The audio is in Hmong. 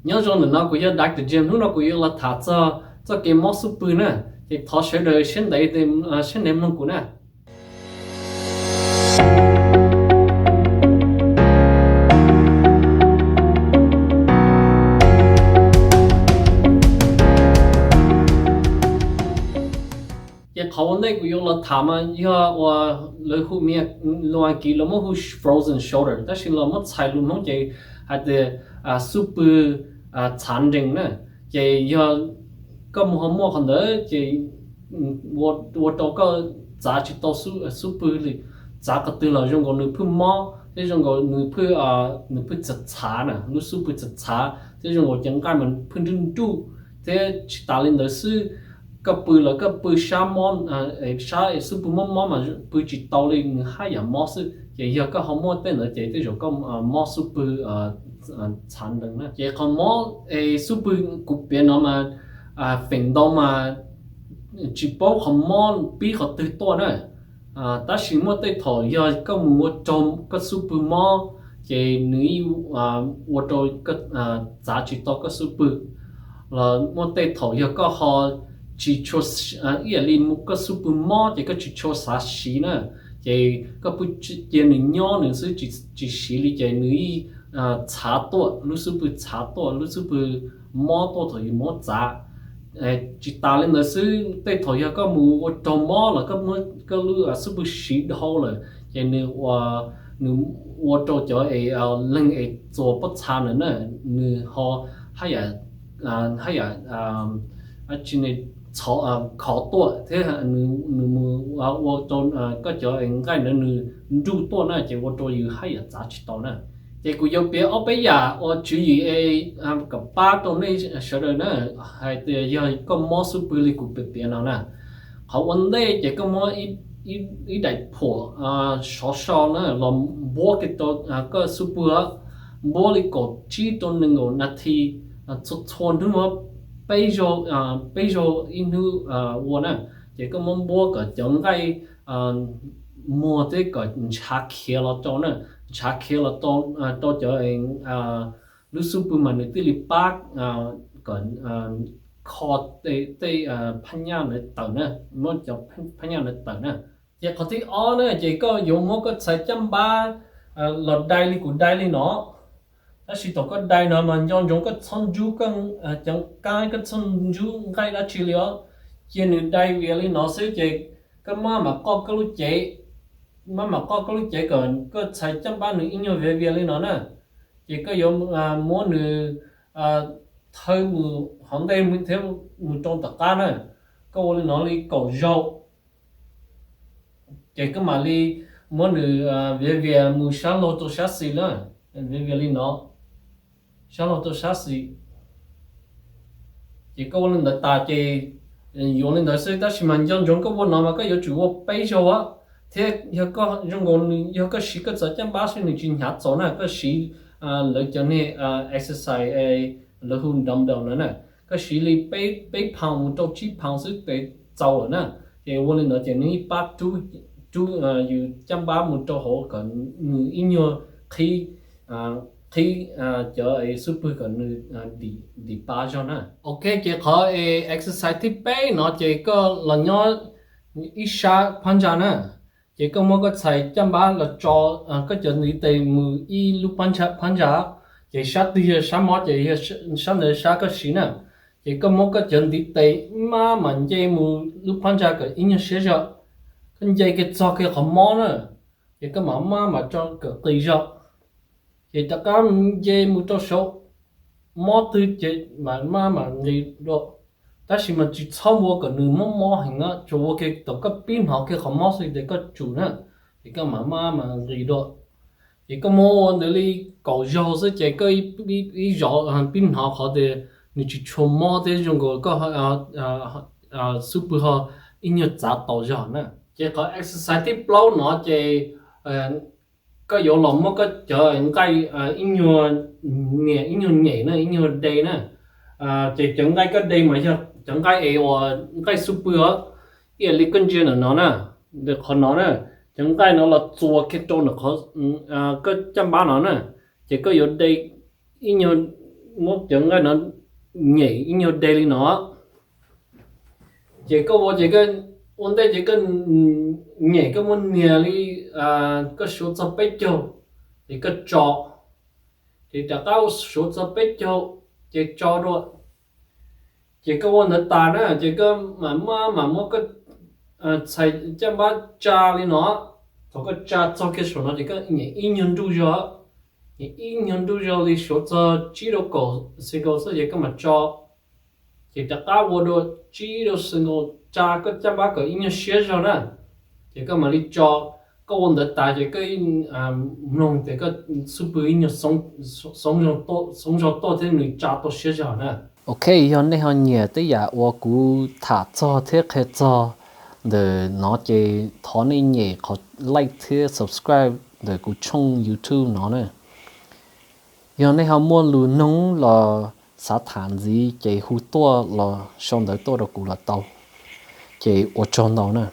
Nyob zoo ntawm no kuv yog Doctor Jim, hnub no kuv yuav los tham txog txoj kev mob xub pwg na, ces thov sawv daws siab ntev, siab ntev mloog kuv na. Ces qhov ua ntej kuv yuav los tham mas yog uas lawv hu, lus Askiv lawv muab hu frozen shoulder, tab sis los muab txhais lus Hmoob ces hais tias xub pwg txhav nrees na. Ces yog koj mus ho muaj qhov ntawd ces ua rau koj txav tsis tau xub pwg li. Txav qhov twg los zoo nkaus nws phwj mob thiab zoo nkaus nws phwj, nws phwj txhav txhav na, lub xub pwg txhav txhav thiab zoo nkaus cov nqaij mas phwj nruj nruj. Thiab tsis tas li ntawd xwb, koj pw los koj pw sab mob, sab xub pwg mob mob mas pw tsis tau li, nws haj yam mob xwb. Ces yog koj ho muaj tej ntawd ces tej zaum koj mob xub pwg txhav nrees na. Ces qhov mob es xub pwg kuv piav no mas feem ntau mas tsis paub qhov mob pib qhov twg tuaj na. Tab sis muaj tej thaum yog koj mus ua raug koj xub pwg mob, ces nws ua rau txav tsis tau koj xub pwg. Los muaj tej thaum yog koj ho tsis tshua, ib yam li koj xub pwg mob ces koj tsis tshua xav siv na, ces koj pw cia nws nyob nws xwb tsis siv li ces nws txhav tuaj, lub xub pwg txhav tuaj, lub xub pwg mob tuaj thaum yus mob txav. Tsis tas li ntawd xwb, tej thaum yog koj mus ua raug mob los koj muab koj lub xub pwg siv dhau lawm ces nws ua, nws ua rau cov es leeg es txuas pob txha ntawd na, nws ho haj yam, haj yam khov tuaj thiab nws mus ua rau koj cov es nqaij ntawd nws nruj tuaj na, ces ua rau yus haj yam txav tsis tau na. Ces kuv yuav piav ob peb yam uas tswv yim es kom pab rau nej sawv daws na, hais tias yog koj mob xub pwg li kuv piav piav no na. Qhov ua ntej ces koj muab ib daim phuam sov so na los npuab kiag rau koj xub pwg, npuab li kaum tsib rau nees nkaum nas this, txhua txhua hnub, peb zaug, peb zaug ib hnub ua na. Ces koj muab npuab kom cov nqaij muag thiab kom ntshav khiav los rau na, ntshav khiav los rau cov lub xub pwg mas nws thiaj li pab kom kho tej phab nyaj ntawd tawm na, muab cov phab nyaj ntawd tawm na. Ces qhov thib ob na ces koj yuav muab koj txhais caj npab los dai li kuv dai li no. Tab sis thaum koj dai no mas nco ntsoov koj txhob ntsub cov kab, koj txhob ntsub nqaij dab tsi li os. Cia nws dai vias li no xwb ces koj maj mam qoj koj lub cev, maj mam qoj koj lub cev kom koj txhais caj npab nws ib nyuag vias vias li no na. Ces koj yuav muab nws thawb mus hauv ntej thiab mus rau tom qab na. Koj ua li no li kaum zaug, ces koj mam li muab nws vias vias mus sab laug rau sab xis na, vias vias li no, sab laug rau sab xis. Ces koj ua li ntawd tas ces yuav li ntawd xwb, tab sis mas nco ntsoov koj ua no mas koj yuav tsum ua peb zaug thiab. Yog koj zoo nkaus nws, yog koj siv koj txhais caj npab xwb nws tsis hnyav txaus na, koj siv lawv cov niag exercise lawv hu dumbbell no na, koj siv li peb pound mus rau tsib pound xwb tes txaus lawm na. Ces ua li ntawd ces nws pab rub yus caj npab mus rau hauv kom nws ib nyuag qhib, qhib cov xub pwg kom nws dim pab zog na. Ok, ces qhov exercise thib peb no ces koj los nyob ib sab phab ntsa na. Ces koj muab koj txhais caj npab los tso koj cov ntiv tes mus ib lub phab ntsa, ces sab twg yog sab mob ces yog sab ntawd sab koj siv na. Ces koj muab koj cov ntiv tes maj mam nce mus lub phab ntsa kom ib nyuag siab zog, koj nce kiag txog kiag qhov mob na, ces koj mam maj mam tso kom qis zog. Ces rov qab nce mus rau saum, mob twg ces mam maj mam nqis dua, tab sis mas tsis txhob ua kom nws mob mob heev na, tsuas ua kiag thaum koj pib hnov kiag qhov mob xwb ces koj tsum na, ces koj mam maj mam nqis dua. Ces koj muab ua ntawd li kaum zaug xwb ces koj ib zov pib hnov qhov tias nws tsis tshua mob thiab zoo nkaus koj xub pwg ho ib nyuag txav tau zog na. Ces qhov exercise thib plaub no ces koj yuav los muab koj cov nqaij ib nyuag niam ib nyuag nyem na, ib nyuag de na. Ces cov nqaij koj de mas yog cov nqaij es uas nqaij xub pwg os, ib yam li koj ntsia ntawm no na, ntawm qhov no na, cov nqaij no los txuas kiag rau ntawm qhov koj caj npab no na, ces koj yuav de ib nyuag muab cov nqaij no nyem ib nyuag de li no. Ces koj ua ces koj ua ntej ces koj nyem koj muab nias li, koj suav txog peb caug, ces koj tso, ces rov qab suav txog peb caug, ces tso dua. Ces koj ua ntawd tas na ces koj mam muab mam muab koj txhais caj npab tsa li no. Thaum koj tsa txog kiag saum no ces koj nyem ib nyuag nruj zog, nyem ib nyuag nruj zog li suav txog tsib rau kaum single xwb ces koj mam tso. Ces rov qab ua dua tsib rau single, tsa koj caj npab kom ib nyuag siab zog na, ces koj mam li tso. Koj ua ntawd tas ces koj mloog tias koj xub pwg ib nyuag xoob zog tuaj thiab nws tsa tau siab zog na. Ok, yog nej ho nyiam tej yam uas kuv tham txog thiab qhia txog ntawm no ces thov nej nyem qhov like thiab subscribe ntawm kuv tshooj YouTube no na. Yog nej ho muaj lus noog los xav tham ntxiv ces hu tuaj los sau ntawv tuaj rau kuv los tau. Ces ua tsaug ntau na.